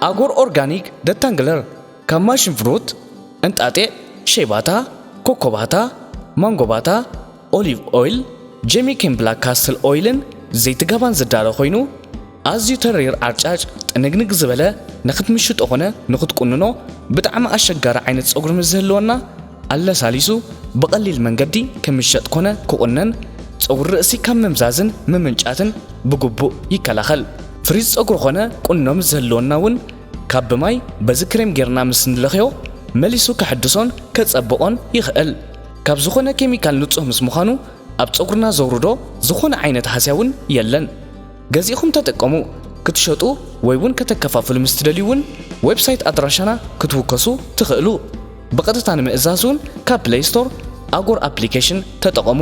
ኣጎር ኦርጋኒክ ደታንግለር ካብ ማሽን ፍሩት፣ እንጣጢዕ፣ ሸይባታ፣ ኮኮባታ፣ ማንጎባታ፣ ኦሊቭ ኦይል፣ ጀሚኬን ብላክ ካስትል ኦይልን ዘይቲ ጋባን ዝዳሎ ኮይኑ፣ ኣዝዩ ተሪር ዓርጫጭ ጥንግንግ ዝበለ ንኽትምሽጦ ኾነ ንኽትቁንኖ ብጣዕሚ ኣሸጋሪ ዓይነት ጸጉሪ ምስ ዝህልወና፣ ኣለሳሊሱ ብቐሊል መንገዲ ክምሸጥ ኮነ ክቑነን፣ ጸጉሪ ርእሲ ካብ ምምዛዝን ምምንጫትን ብግቡእ ይከላኸል። ፍሪዝ ጸጉሪ ኾነ ቁኖ ምስ ዝህልወና እውን ካብ ብማይ በዚ ክሬም ጌርና ምስ ንለኽዮ መሊሱ ከሐድሶን ከጸብቖን ይኽእል። ካብ ዝኾነ ኬሚካል ንጹህ ምስ ምዃኑ ኣብ ጸጉርና ዘውርዶ ዝኾነ ዓይነት ሃስያ እውን የለን። ገዚእኹም ተጠቀሙ። ክትሸጡ ወይ እውን ከተከፋፍሉ ምስ ትደልዩ እውን ዌብሳይት ኣድራሻና ክትውከሱ ትኽእሉ። ብቐጥታ ንምእዛዝ እውን ካብ ፕለይ ስቶር ኣጎር ኣፕሊኬሽን ተጠቐሙ።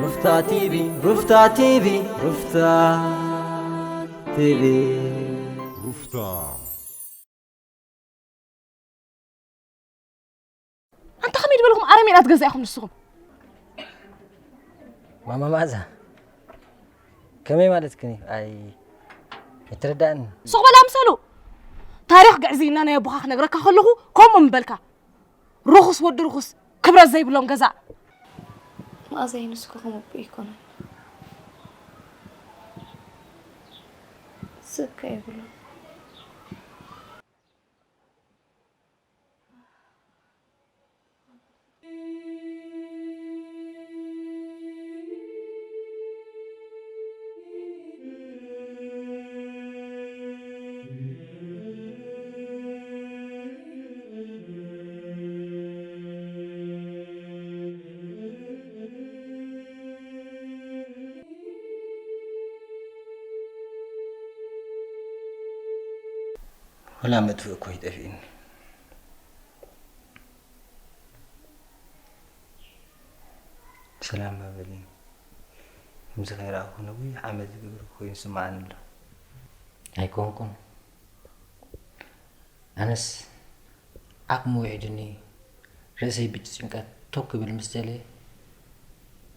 ሩፍታ ቲቪ፣ ሩፍታ ቲቪ፣ ሩፍታ ቲቪ። ሩፍታ። ኣንታ ከመይ ዝበልኩም ኣረሜን ኣትገዛ ኢኹም ንስኹም? ማማ መኣዛ፣ ከመይ ማለትክን እዩ? ኣይ፣ ኣይትረዳእን። ሱቕ በል ኣምሰሉ። ታሪኽ ግዕዝይና ናይ ኣቦኻ ክነግረካ ከለኹ ከምኡ ምበልካ። ርኹስ ወዲ ርኹስ፣ ክብረት ዘይብሎም ገዛ። መኣዛይ ንስኪ ከምኡ እኮ ኣይኮነን። ስከ የብሉን። ወላ መጥፍእ እኮ ይጠፍእኒ። ሰላም በልኒ። ከምዚ ከይረኣኹ ነዊሕ ዓመት ዝገብር ኮይኑ ይስምዓኒ ኣሎ። ኣይኮንኩን። ኣነስ ዓቕሚ ውሒዱኒ ርእሰይ ብጭንቀት ቶግ ክብል ምስ ደለየ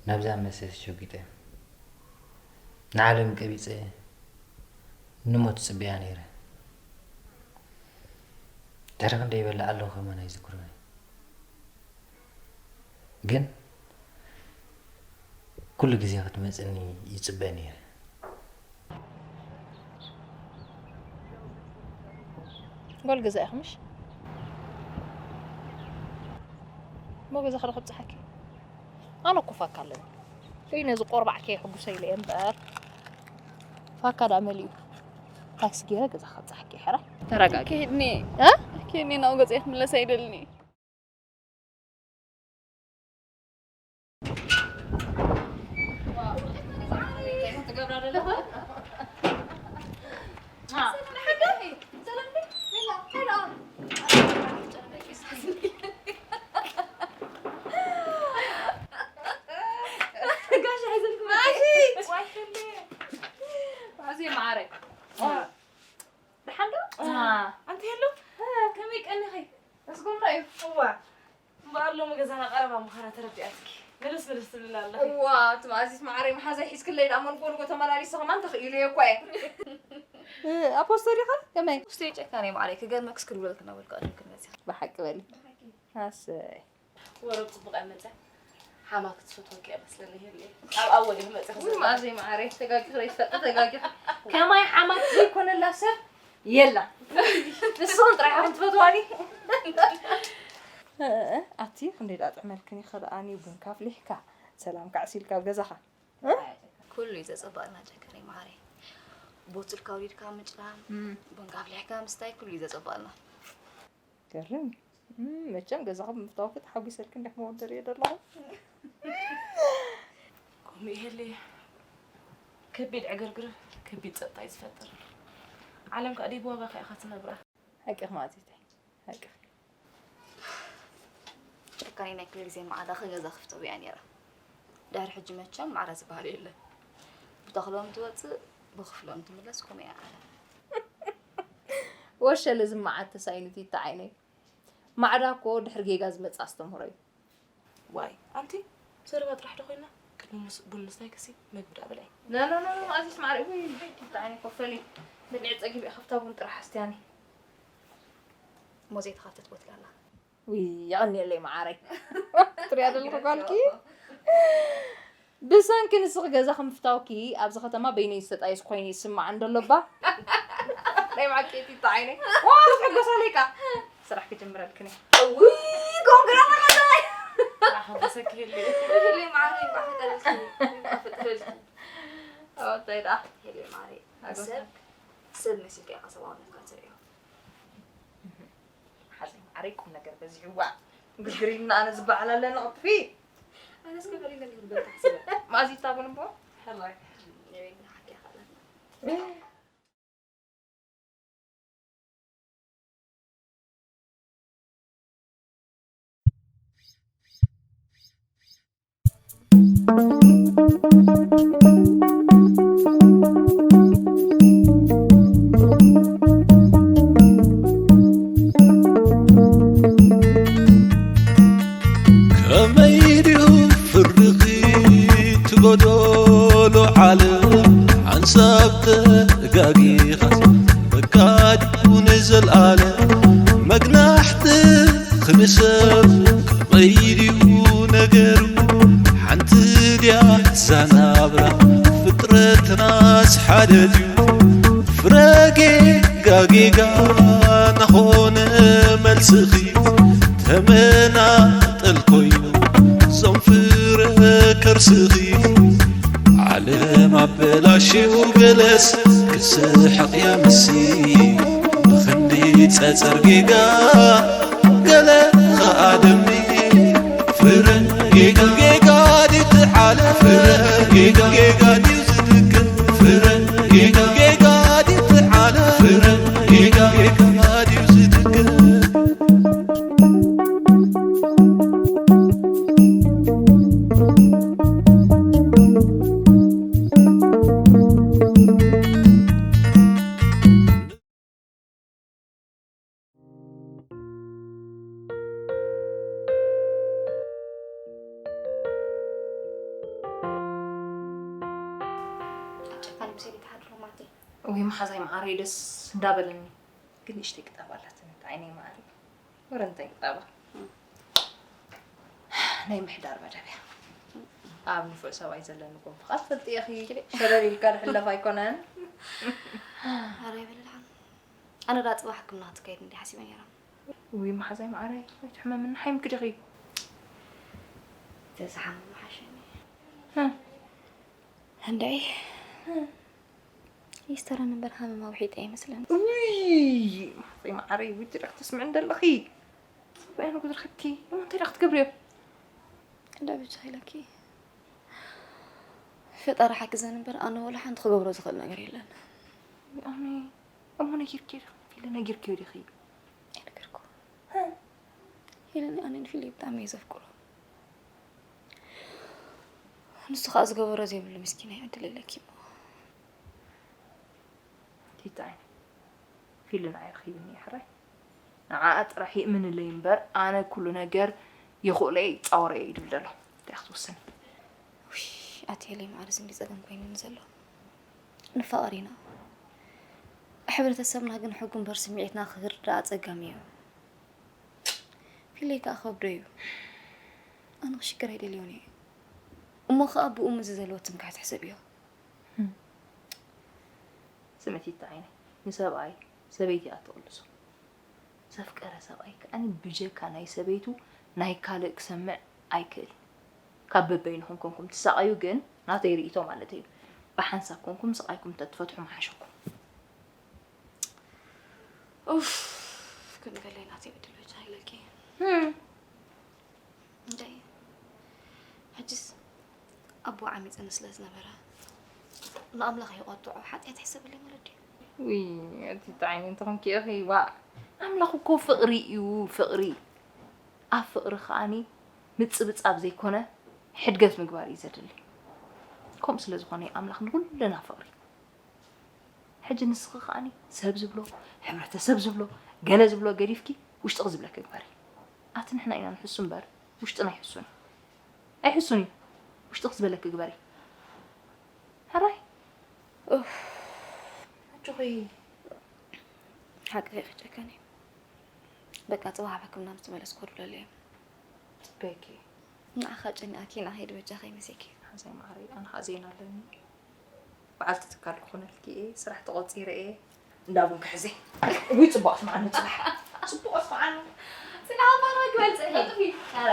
ናብዛ መሰስ ሸጒጠ ንዓለም ቀቢጸ ንሞት እጽበያ ነይረ። ድሕሪ ክንደይ ይበልዕ ኣለኹ ከማን ኣይዝክሮን እየ። ግን ኩሉ ግዜ ክትመጽኒ ይጽበ ነይረ። ጓል ገዛ ኢኺ ምሽ? እሞ ገዛኺ ዶ ከብጽሓኪ? ኣነ እኮ ፋካ ኣለኒ። እይ ነዚ ቆርባዕ ከየሕጉሶ ኢለ እየ እምበር ፋካ ደኣ መሊኡ። ታክሲ ገይረ ገዛኺ ከብጽሓኪ እየ ሕራይ። ተረጋጊ። ከይድኒ እ? ከይድኒ ናብኡ ገጸይ ክምለስ ኣይደልን እየ። ማዓረይ ደሓን ዶ? ኣንቲ ሄሉ ከመይ ቀኒኺ? ኣስጎምና እዩ። እዋ እምበኣር ሎሚ ገዛና ቀረባ ምዃና ተረዲኣትኪ ምልስ ምልስ ትብልና ኣለኺ። እዋ እቲ መኣዚት መዓረይ መሓዛይ ሒዝክለይ ደኣ መንጎ ንጎ ተመላሊሰ ከማን ተኽኢለዮ እኳ እየ። ኣፖስቶ ዲኻ? ከመይ? ኣፖስቶ ጨካን እየ መዓረይ ክገርመክስ ክድውለልኪ እናበልኩ ኣደምክን መፅያ። ብሓቂ በሊ። ኣሰይ። ወረ ብፅቡቕ እያ መፅያ። ሓማት ክትፈትወኪ እያ መስለኒ ሄሉ። ኣብ ኣወል እየ መፅያ ውይ ክዘርጋ። መኣዘይ መዓረይ ተጋጊኺ ዶ ይትፈልጢ ተጋጊኺ። ከማይ ሓማት ዘይኮነላ ሰብ የላ። ንስኽን ጥራሕ ኢኽን ትፈትዋኒ። ኣቲ ክንደይ ደኣ ጥዕመልክን ኢኺ ደኣኒ ቡንካ ኣፍሊሕካ ሰላምካ ኣዕሲልካ ኣብ ገዛኻ። ኩሉ እዩ ዘፀባልና ጨከነይ መዓረይ። ቦትልካ ኣውሪድካ ምጭላም ቡንካ ኣፍሊሕካ ምስታይ ኩሉ እዩ ዘፀባልና። ገርም። እም፣ መቸም ገዛኹም ብምፍታውኪ ተሓጒሰልኪ እንዲኹም ወደር እየ ዘለኹ። ከምኡ ይህሊ ከቢድ ዕግርግር ከቢድ ፀጥታ እዩ ዝፈጥር። ዓለም ከዓ ደይብ ዋጋ ከ ኢኻ ትነብራ። ሓቅኺ ማዕዚተይ፣ ሓቅኺ። ጨካኒ ናይ ኩሉ ግዜ ማዕዳ ከገዛ ክፍተው እያ ነይራ። ድሕሪ ሕጂ መቸም ማዕዳ ዝበሃል የለን። ብተኽሎም ትወፅእ ብኽፍሎም ትምለስ ከምኡ እያ ዓለም። ወሸለ እዚ መዓት ተሳኢኑት ይተዓይነይ። ማዕዳ እኮ ድሕሪ ጌጋ ዝመጽእ ኣስተምህሮ እዩ። ዋይ ኣንቲ ዘረባ ጥራሕ ዶ ኮይና ቅድሚ ቡን ምስታይ ከሲ ምግቢ ዳ በላይ። ኖ ኖ ኖ ኖ፣ ኣዚስ ማዕረ፣ ውይ፣ እንታይ ዓይነት ኮፈሊ። ብልዒ ጸጊብ እየ፣ ካብታ ቡን ጥራሕ ኣስትያኒ። እሞ ዘይተኸፍተት ቦትል ኣላ። ውይ፣ የቐንየለይ መዓረይ። ትሪያ ዘለኹ ጓልኪ? ብሰንኪ ንስኺ ገዛ ከምፍታውኪ ኣብዚ ከተማ በይነይ ዝተጣየስ ኮይኑ ይስማዕ እንዶ ኣሎ እባ። ናይ ብሓቂ እቲ ዓይነይ። ዋው፣ ትሕጎሳለይ ከኣ። ስራሕ ክጅምረልክን እየ። ውይ፣ ኮንግራ መሓዛይ። ኣሕጎሰኪ ህልዩ። ህልዩ መዓረይ፣ እንቋዕ ፈጠረልኪ። እንቋዕ ፈጠረልኪ። ኦ፣ እንታይ ደኣ? ህልዩ መዓረይ። ኣጎዛ። ሰብ፣ ሰብ መሲልካ ኢኻ ሰብኣውነትካ ትርእዮ። ሓዘይ መዓረይ፣ ቁም ነገር በዚሕዋ። ግርግሪና ኣነ ዝበዓል ኣለኒ፣ ቅጥፊ። ኣነስ ከፈሊለ ክብል ተሓሲበ። ማእዚታ ቡን እሞ? ሕራይ። ንበይና ሓቂ ይኸኣለና። ከመይ ድዩ ፍርድኺ ትጎደሎ ዓለም ሓንሳብ ተጋጊኻስ በቃ ድዩ ንዘልኣለም መግናሕትኺ ንሰብ ከመይ ድዩ ነገሩ ሓንቲ ድያ እዛ ናብራ ፍጥረትናስ ሓደ ድዩ ፍረ ጌጋ ጌጋ ናኾነ መልስኺ ተመናጠል ኮይኑ ዞም ፍረ ከርስኺ ዓለም ኣበላሽው ገለስ ክስሕቕ የምሲ ብኽንዲ ጸጸር ጌጋ ገለ ኸኣ ደሚ ፍረ ጌጋ ጌጋ ድዩ ትዓለ ፍረ ጌጋ ጌጋ ድዩ ዝድገም ፍረ ጌጋ ጌጋ ድዩ ትዓለ ፍረ ጌጋ ጌጋ ድዩ ዝድገም ጨካን ምሰሊ ተሓድሮ ማቲ። ወይ መሓዛይ መዓረይ ደስ እንዳበለኒ። ግን ንእሽተይ ክጣባ ኣላትኒ፣ እንታይ ዓይነይ መዓረይ። ወረ እንታይ ክጣባ። ናይ ምሕዳር መደብ እያ። ኣብ ንፉዕ ሰብኣይ ዘለኒ ጎንፍኻ ትፈልጢ ኢኺ። ሸለል ኢልካ ዝሕለፍ ኣይኮነን። ኧረ ኣይበልዕን። ኣነ ዳ ጽባሕ ሕክምና ክትከይድ እንዲ ሓሲበ ነይረ። ውይ መሓዛይ መዓረይ፣ ኣይትሕመምኒ፣ ሓይምኪ ዲኺ? ተዝሓምም ምሓሸኒ። እ። እንድዒ። እ። ይስተረኒ እምበር ሃመማ ውሒጠ ኣይመስለኒ። ውይ መሓዛይ መዓረይ፣ ውይ ትሪኺ ተስምዕኒ ዘለኺ። ጽቡቕ እያ ንጉድ ረኺብኪ። እሞ እንታይ ደኣ ክትገብርዮ? እንዳ ብቻ ኢለኪ። ፈጣሪ ሓግዘን እምበር ኣነ ወላ ሓንቲ ክገብሮ ዝኽእል ነገር የለን። ኣሜን። እሞ ነጊርኪ ዶ? ፊለ ነጊርኪዮ ዲኺ? ኣይነገርኩ። ሄለን፣ ኣነ ንፊሊ ብጣዕሚ እየ ዘፍቅሮ። ንሱ ከዓ ዝገበሮ ዘይብሉ ምስኪናይ ዕድል ኣለኪ እሞ። ቲታ ዓይነይ፣ ፊሊ ንዓይ ረኺብኒ እዩ ሕራይ። ንዓኣ ጥራሕ ይእምንለይ እምበር፣ ኣነ ኩሉ ነገር ይኽእሎ እየ፣ ይጻወሮ እየ እዩ ድብል ዘሎ። እንታይ ክትውስን? ውይ፣ ኣቲ ሄለይ ማዕረ፣ እዚ እንዲ ጸገም ኮይኑኒ ዘሎ። ንፋቐር ኢና። ሕብረተሰብና ግን ሕጉ እምበር ስምዒትና ክርዳእ ኣጸጋሚ እዩ። ፊለይ ከኣ ከብዶ እዩ። ኣነ ክሽገር ኣይደልዮን እየ። እሞ ከኣ ብኡ ምስዚ ዘለዎ ትምክሕቲ ሕሰብዮ። ህም። ስምዒት ይተዓይነ። ንሰብኣይ ሰበይቲ እያ ትቕልሶ። ዘፍቀረ ሰብኣይ ከኣ ብጀካ ናይ ሰበይቱ ናይ ካልእ ክሰምዕ ኣይክእልን። ካብ በበይንኹም ኮንኩም ትሳቐዩ ግን ናተይ ርእይቶ ማለተይ እዩ። ብሓንሳብ ኮንኩም ስቓይኩም ተትፈትሑ ምሓሸኩም። ኡፍ፣ ክንገለይ ናተይ ዕድል በጃ ኢለኪ። ህም። እንድዒ፣ ሕጅስ ኣቦ ዓሚጽኒ ስለ ዝነበረ፣ ንኣምላኽ ይቖጥዖ፣ ሓጢኣት ይሕሰበለይ ማለት ድዩ? ውይ፣ እቲ ጣዕሚ እንተኾንኪ ኢኺ፣ ዋእ፣ ኣምላኽ እኮ ፍቕሪ እዩ፣ ፍቕሪ። ኣብ ፍቕሪ ከኣኒ ምጽብጻብ ዘይኮነ፣ ሕድገት ምግባር እዩ ዘድሊ። ከምኡ ስለ ዝኾነ እዩ ኣምላኽ ንኹልና ፍቕሪ። ሕጂ ንስኺ ከኣኒ ሰብ ዝብሎ፣ ሕብረተሰብ ዝብሎ፣ ገለ ዝብሎ ገዲፍኪ ውሽጥኺ ዝብለኪ ግበሪ። ኣቲ ንሕና ኢና ንሕሱ እምበር ውሽጥና ኣይሕሱን እዩ። ኣይሕሱን እዩ። ውሽጥኽ ዝበለኪ ግበሪ። ሕራይ። ኡፍ። ኣጆኺ። ሓቅኺ ኢኺ ጨካን። በቃ ጽባሕ ኣብ ሕክምና ምስ ተመለስኩ ክድውለሉ እየ። ጽበየኪ። ንዓኻ ጨኒኣኪ ንዓኺ ዶ በጃኺ መሲልኪ? ሓዘይ ማዕረይ፣ ኣነ ኸኣ ዜና ኣለኒ። በዓልቲ ትካል ክኾነልኪ እየ፣ ስራሕ ተቖጺረ እየ። እንዳ ቡን ክሕዜ። እውይ፣ ጽቡቕ ኣስምዓኒ ጽባሕ። ጽቡቕ ኣስምዓኒ። ጽናሕ እባ ንመግቢ በልጽ፣ ቀልጥፊ። ኣረ።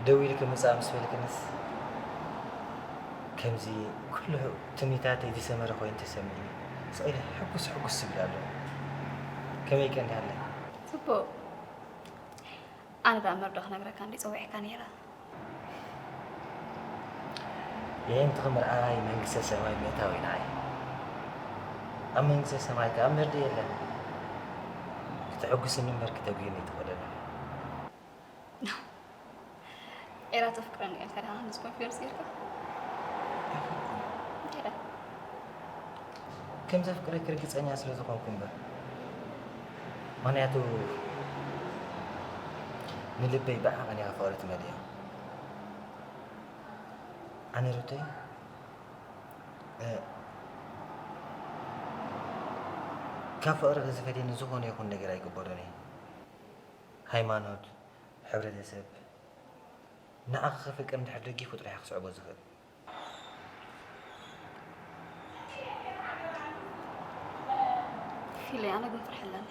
ደው ኢልኪ ምጻእ ምስ በልክንስ፣ ከምዚ ኩሉ ትምኒታተይ ዝሰመረ ኮይኑ ተሰሚዑኒ። ስቕ ኢለ ሕጉስ ሕጉስ እብል ኣለኹ። ከመይ ቀኒሃለይ? ጽቡቕ። ኣነ ደኣ መርዶ ክነግረካ እንድየ ጸዊዐካ ነይረ። የዒንቲ ምርኣይ መንግስተ ሰማይ ምእታው እዩ ንዓይ። ኣብ መንግስተ ሰማይ ከኣ መርዶ የለን። ክተሐጉስኒ እምበር ክተጉህየኒ ኣይትኽእልን። ኤራ ተፍቅረኒ እያ ኢልካ ዲኻ ከምዚ ኮንፊደንስ ጌርካ? እንታይ ኢለ? ከም ዘፍቅረኪ ርግጸኛ ስለ ዝኾንኩ እምበር። ምኽንያቱ ንልበይ ብዓቐን እያ ፍቕሪ ትመልኦ። ኣነ ሩተይ፣ እ፣ ካብ ፍቕርኺ ዝፈልየኒ ዝኾነ ይኹን ነገር ኣይቅበሎን እየ። ሃይማኖት፣ ሕብረተሰብ፣ ንዓኺ ከፍቅር እንድሕር ደጊፉ ጥራሕ እየ ክስዕቦ ዝኽእል። ፊለይ፣ ኣነ ግን ፍርሒ ኣለኒ።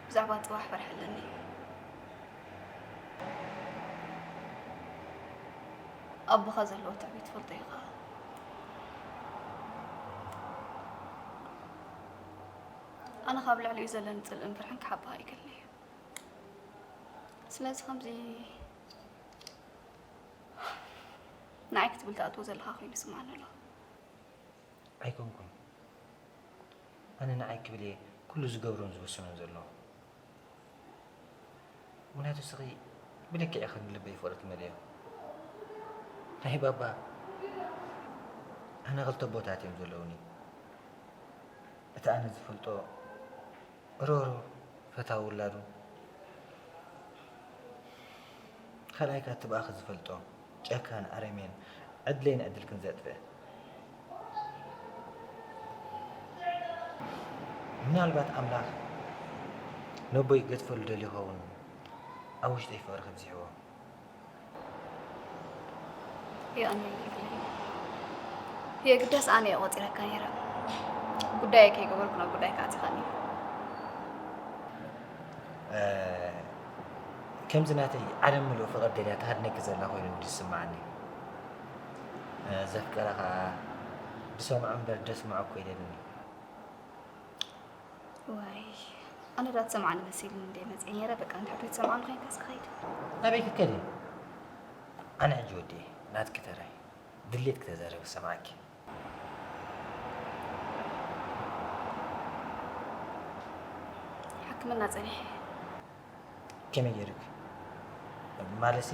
ብዛዕባ ጽባሕ ፍርሒ ኣለኒ። ኣቦኻ ዘለዎ ትዕቢት ትፈልጦ ኢኻ። ኣነ ካብ ልዕሊኡ ዘለኒ ጽልእን ፍርሕን ክሓብኣ ኣይክእልን እየ። ስለዚ ከምዚ ንዓይ ክትብል ትኣትዎ ዘለኻ ኮይኑ ይስምዓኒ ኣሎ። ኣይኮንኩን። ኣነ ንዓይ ክብል እየ ኩሉ ዝገብሮን ዝውስኖን ዘለኹ። ምኽንያቱ እስኺ ብልክዕ ኢኺ ንልበይ ፍቕሪ ትመልእዮ። ናይ ባባ ኣነ ክልተ ኣቦታት እዮም ዘለዉኒ። እቲ ኣነ ዝፈልጦ ሮሮ ፈታዊ ውላዱ፣ ካልኣይ ከኣ እቲ ብኣኺ ዝፈልጦ ጨካን ኣረሜን ዕድለይ ንዕድልክን ዘጥፍእ። ምናልባት ኣምላኽ ነቦይ ክገድፈሉ ደልዩ ይኸውን ኣብ ውሽጠይ ፍቕርኺ ኣብዚሕዎ። የቐንየለይ። የግዳስ ኣነ እየ ቆጺረካ ነይረ። ጉዳየይ ከይገበርኩ ናብ ጉዳይካ ኣቲኻኒ። ከምዚ ናተይ ዓለም ምሉእ ፍቕሪ ደልያ ትሃድነኪ ዘላ ኮይኑ እንድዩ ዝስምዓኒ። ዘፍቀረ ኸኣ ዝሰምዖ እምበር ደስምዖ እኮ ይደልን እዩ። ዋይ ኣነ ዳ ትሰምዓኒ መሲሉኒ እንድየ መጺአ ነይረ። በቃ እንድሕር ዘይትሰምዓኒ ኮይንካስ ክኸይድ። ናበይ ክከድ እየ? ኣነ ሕጂ ወዲኤ ናትኪ ተራይ ድሌትኪ ተዛረቢ ክሰምዓኪ። ሕክምና ጸኒሐ እየ። ከመይ ገይርኪ? ማለትሲ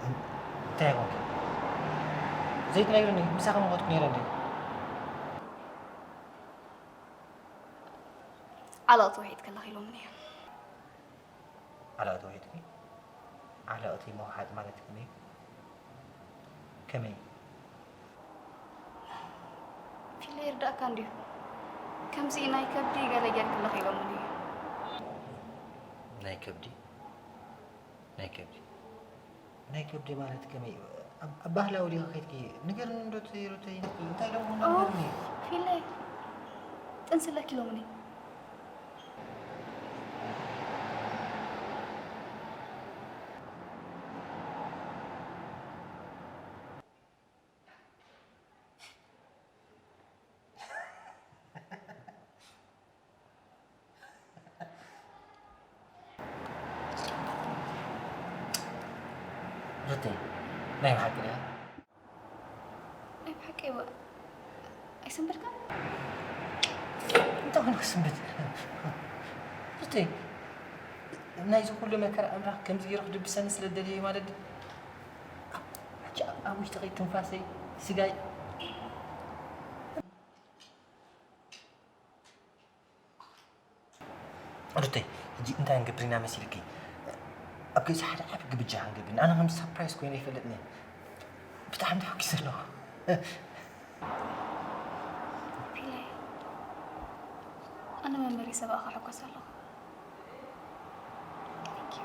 እንታይ ኮንኪ? ዘይትነግርኒ ምሳኺ ምኾድኩ ነይረ እንድየ። ዓለቕቲ ውሒጥ ከለኺ ኢሎምኒ እዮም። ዓለቕቲ ውሒጥኪ? ዓለቕቲ ምውሓጥ ማለት ከመይ? ከመይ? ፊለ ይርዳእካ እንድዩ። ከምዚ ናይ ከብዲ ገለ ጌርክለኺ ኢሎምኒ እዩ። ናይ ከብዲ? ናይ ከብዲ? ናይ ከብዲ ማለት ከመይ? ኣብ ኣብ ባህላዊ ዲኺ ከይድኪ ንገርኒ እንዶ እቲ ሩተይ፣ እንታይ ኢሎምኒ ኦ፣ ንገርኒ። ፊለ፣ ጥንሲ ኣለኪ ኢሎምኒ። ሩተይ፣ ናይ ብሓቂ ድያ? ናይ ብሓቂ እወ። ኣይሰንበድካን? እንታይ ኮይኑ ክስንብድ? ሩተይ፣ ናይዚ ኩሉ መከራ ኣምላኽ ከምዚ ገይሩ ክድብሰኒ ስለ ዝደለየ ማለት ድዩ? ሕጂ ኣብ ውሽጢ ከይድ ትንፋሰይ፣ ስጋይ፣ ሩተይ፣ ሕጂ እንታይ ክንገብር ኢና መሲልኪ? ኣብ ገዛ ሓደ ዓቢ ግብጃ ክንገብር ኢና። ኣነ ከምዚ ሳፕራይዝ ኮይኑ ኣይፈልጥን እየ። ብጣዕሚ ተሓጒሰ ኣለኹ። ፒለ፣ ኣነ መንበሪ ሰብኣ ክሕጎስ ኣለኹ። Thank you።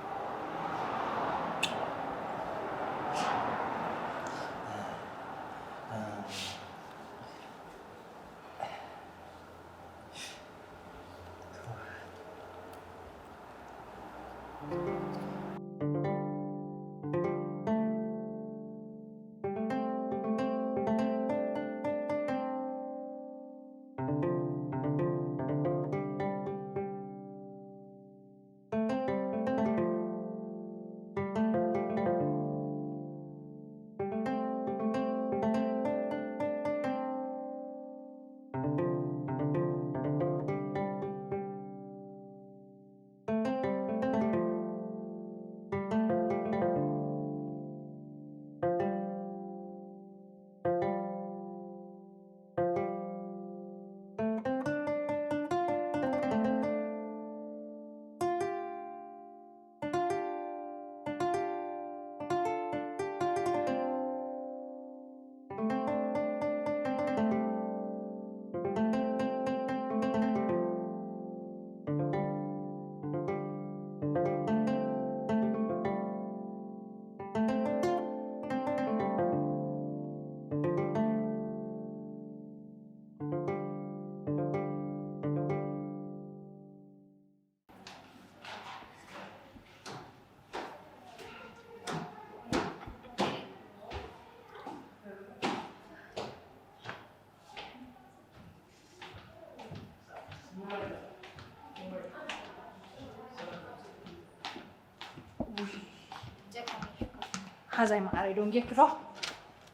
ሓዛይ መዓረይ ዶ እንጌክዶ?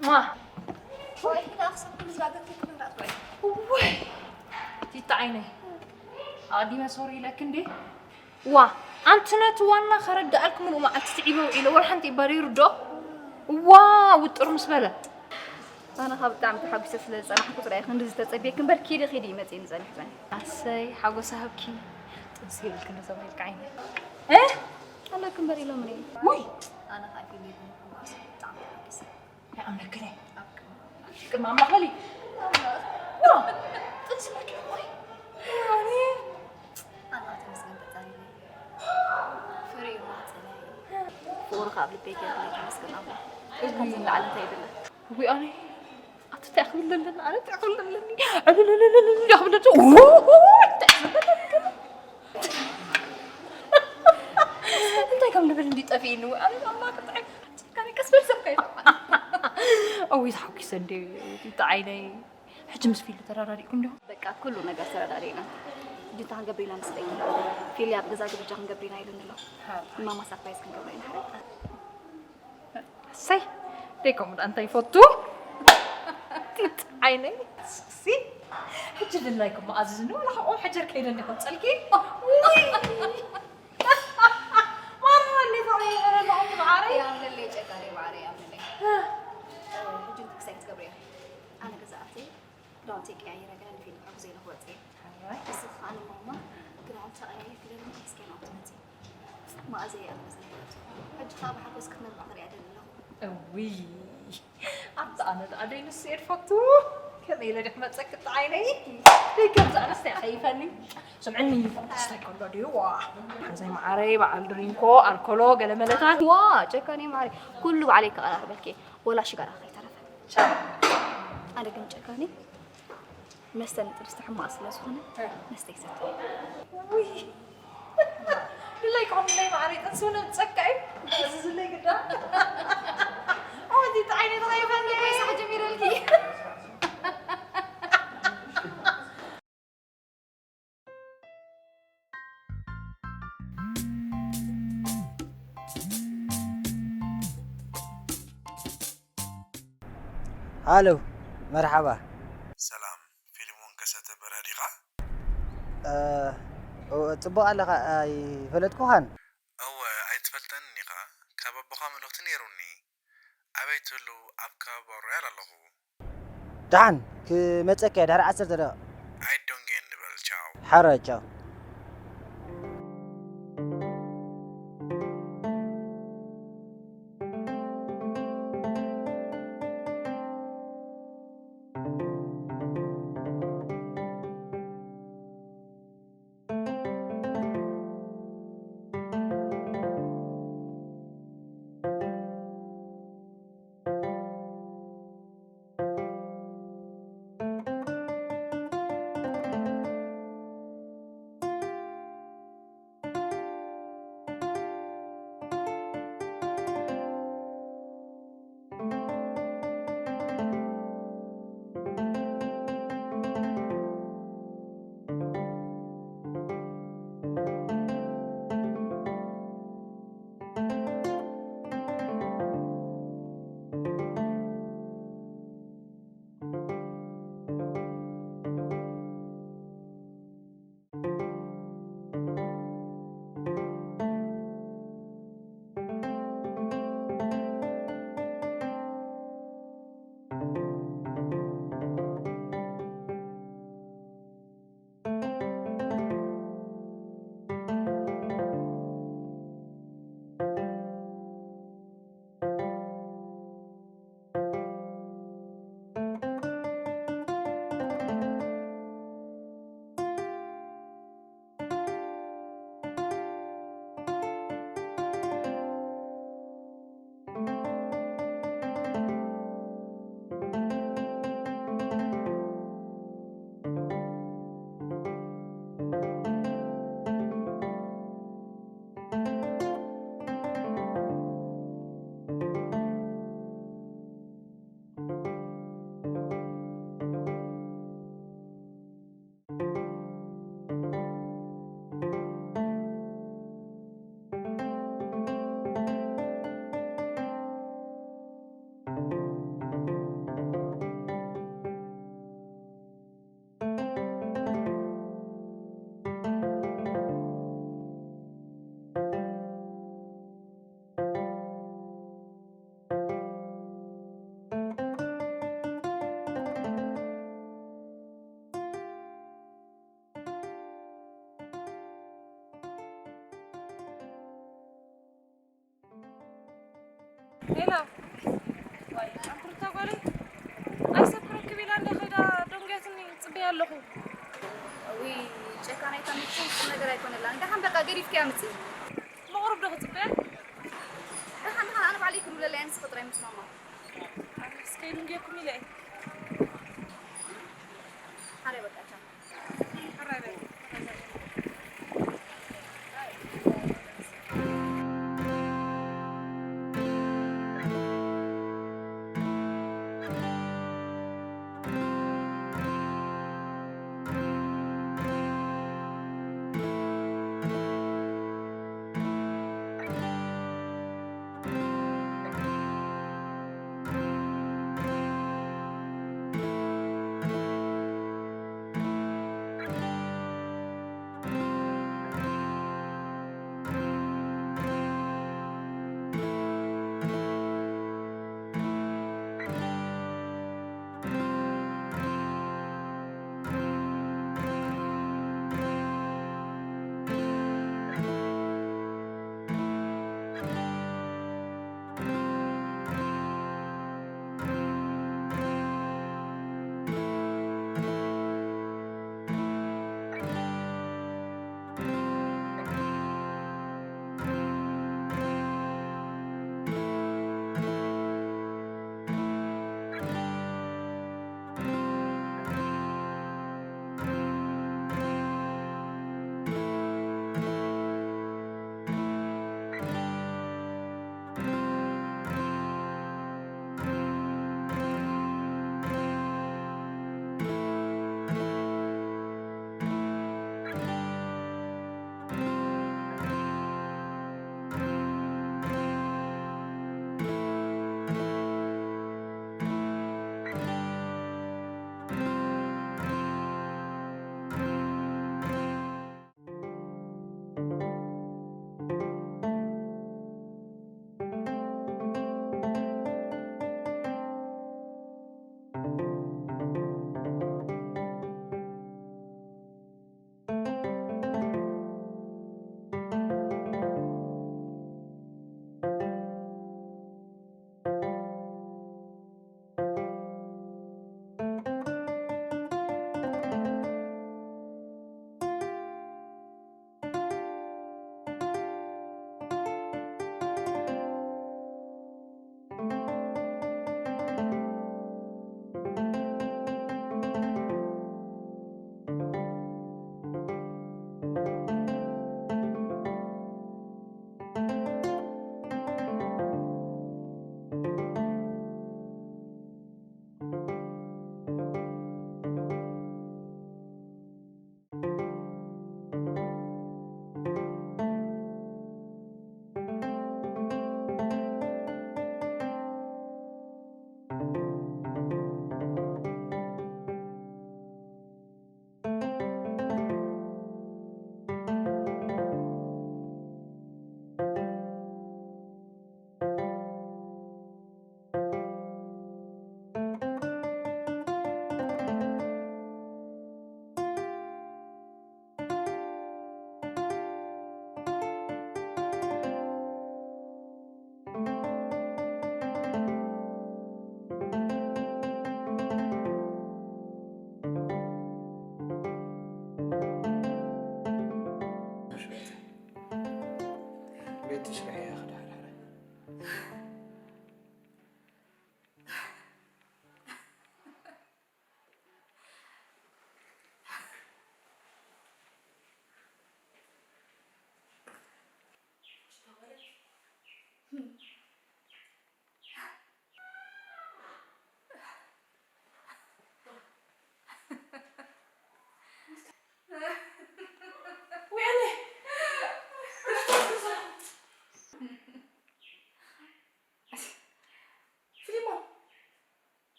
ማ ወይ ኪዳ ክሰብ ኩሉ ዝጋገርኩ ክምንዳት ወይ። ወይ ቲታ ዓይነይ ኣዲመ ሶሪ ኢለክ እንዴ? ዋ ኣንቲ ነቲ ዋና ከረዳኣልክ ምሉእ መዓልቲ ትዒበ ውዒለ ወላ ሓንቲ ይባል ይርዶ? ዋ ውጥር ምስ በለ ኣነ ካብ ብጣዕሚ ተሓጒሰ ስለ ዝጸናሕኩ ጥራይ ክንዲ ዝተጸብየክ እምበር ኪዲ ኪዲ እዩ መጺእኒ ጸኒሑ ጸኒሑ። ኣሰይ ሓጎስ ሃብኪ ጥንሲ ይብልክ እንዶ ሰማይልካ ዓይነይ። እ ኣለክ እምበር ኢሎምኒ። ውይ ኣነ ከዓ ፊልም ይኩን ብጣዕሚ ተሓጒሰ። ይኣምነክን እየ። ኣብ ቅድሚ ኣምላኽ በሊ። ጥንሲ መኪና ወይ? ኣነ ኣምላኽ ተመስገን ፈጣሪ። ፍሬ ማህፀነይ ፍቕርኻ ኣብ ልበይ ገይርለይ ተመስገን ኣምላኽ። ካብዚ ንላዕሊ እንታይ ይብለ? እውይ ኣነ ኣቲ እንታይ ክብል ኣለኒ? ኣነ እንታይ ክብል ኣለኒ? ዕልልልልልል ክብል ኣለኒ። ኡይ፣ እንታይ ክብል ኣለኒ? እንታይ ከም ልብል እንዲ ጠፊእኒ? ኣነ ኣምላኽ እንታይ ጨካኒ ቀስ በል ሰብ ከይትኾን። እውይ ተሓጒሰ እንደ ጢጣ ዓይነይ። ሕጂ ምስ ፊሊ ተረዳዲእኩም ዶ? በቃ ኩሉ ነገር ተረዳዲእና። ሕጂ እንታይ ክንገብር ኢና መስለኒ? ፊሊ ኣብ ገዛ ግብጃ ክንገብር ኢና ኢሉኒ ኣሎ። እማማ ሳፕራይዝ ክንገብር ኢና። ሓራይ። እሰይ ደይ ከምኡ ደኣ እንታይ ይፈቱ? ጢጥ ዓይነይ። ሲ ሕጂ ድላይኩም መኣዝዝኒ ዋላ ካብኦም ሕጀር ከይደኒ ክወፀልኪ። ውይ። ማራ እንዴት ነው የሆነ ነው ማራ? ያምልልኝ ጨካኔ ማራ ያምልልኝ። ሕጂ እንታይ ክሳይ ክትገብሪ እያ? ኣነ ገዛ ኣትየ ክዳውንቲ ቀያይረ ገለ ንፊልም ሕጉዘ ኢለ ክወፅእ እየ። ሓራይ። ንስኺ ከዓ ንማማ ግራ መኣዘ እየ ኣብ መዝናኛ? ሕጂ ከኣ ብሓጎስ ክትነብዕ ክሪኣ ደሊ ኣለኹ። እውይ፣ ኣብቲ ኣነ ደኣ ደይ ንሱ እየ ዝፈቱ። ከመይ ኢለ ድሕመፀኪ እቲ ዓይነይ? ደይ ከምዚ ኣነስተይ ከይፈኒ። ስምዕኒ፣ ትስታይ ከሎ ድዩ? ዋ፣ ሓንሳይ መዓረይ፣ በዓል ድሪንኮ፣ ኣልኮሎ፣ ገለ መለታት። ዋ፣ ጨካኔ ማሪ፣ ኩሉ ባዕለይ ከቐራርበልኪ እየ። ወላ ሽጋራ ከይተረፈ። ቻው። ኣነ ግን ጨካኔ መስተ ንጥብስቲ ሕማቕ ስለ ዝኾነ፣ እ። መስተ ይሰቲ። ውይ። ድላይ ክቐምለይ ማዕረይ፣ ጥንሲ እውን ጸካ እዩ። እዚ ዝለይ ግዳ። ኦ፣ እቲ ዓይነይ ተኸይፈኒ። ወይ ሳሕ ጀሚረልኪ። ሃሎ፣ መርሓባ። ሰላም፣ ፊልሞን ከሰተ በርሀ ዲኻ? እ፣ ኦ፣ ጽቡቕ ኣለኻ፣ ኣይፈለጥኩኻን። እወ፣ ኣይትፈልጠንን ኢኻ። ካብ ኣቦኻ መልእኽቲ ነይሩኒ። ኣበይ ትህሉ? ኣብ ከባቢ ባሮያል ኣለኹ። ደሓን፣ ክመጸካ እየ፣ ድሕሪ ዓሰርተ ደቂቕ። ኣይዶንጌን ንበል፣ ቻው። ሓራይ፣ ቻው። ሄሎ። ዋይ፣ ኣንቱርታ ጓለይ። ኣይሰክረክብ ኢላ እንደ ኸይዳ ደንጉያትኒ ጽበያ ኣለኹ። ውይ፣ ጨካናይታ ምችው ቁም ነገር ኣይኮነላን። ደሓን በቃ ገዲፍክያ ምጽኢ። መቕሩብ ዶ ክጽበያ? ደሓን፣ ደሓን፣ ኣነ ባዕለይ ክምለለያ ንስኺ ጥራይ ምጽማማ። ኣነስ ከይድንጉየኩም ኢለ እየ። ሓራይ በቃ ቻው።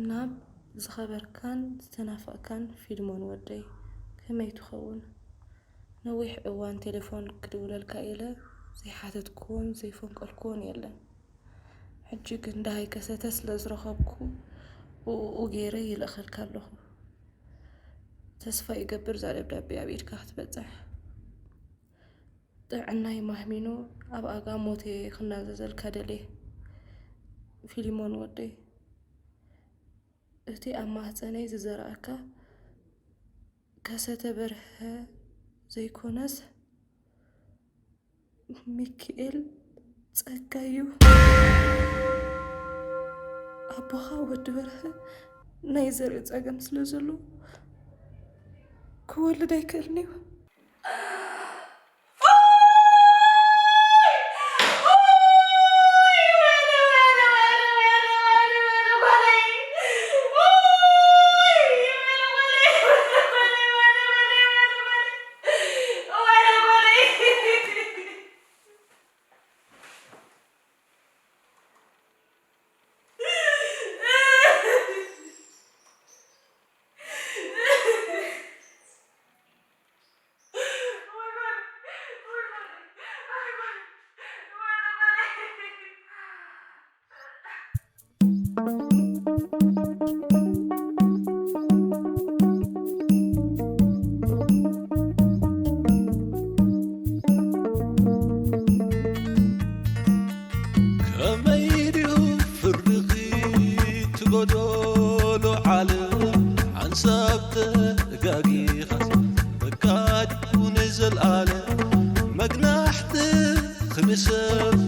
ናብ ዝኸበርካን ዝተናፈቕካን ፊልሞን ወደይ፣ ከመይ ትኸውን? ነዊሕ እዋን ቴሌፎን ክድውለልካ ኢለ ዘይሓተትክዎን ዘይፈንቀልክዎን የለን። ሕጂ ግን ደሃይ ከሰተ ስለ ዝረኸብኩ ብእኡ ገይረ ይልእኸልካ ኣለኹ። ተስፋ ይገብር እዛ ደብዳቤ ኣብ ኢድካ ክትበጽሕ። ጥዕናይ ማህሚኑ ኣብ ኣጋ ሞት እየ ክናዘዘልካ ደልየ። ፊሊሞን ወደይ፣ እቲ ኣብ ማህጸነይ ዝዘራእካ ከሰተ በርሀ ዘይኮነስ፣ ሚኪኤል ጸጋይ እዩ። ኣቦኻ ወዲ በርሀ ናይ ዘርኢ ጸገም ስለ ዘለዎ ክወልድ ኣይክእልን እዩ። ከመይ ድዩ ፍርድኺ ትጎደሎ ዓለም ሓንሳብ ተጋጊኻስ በቃ ድዩ ንዘልኣለም መግናሕትኺ ንሰብ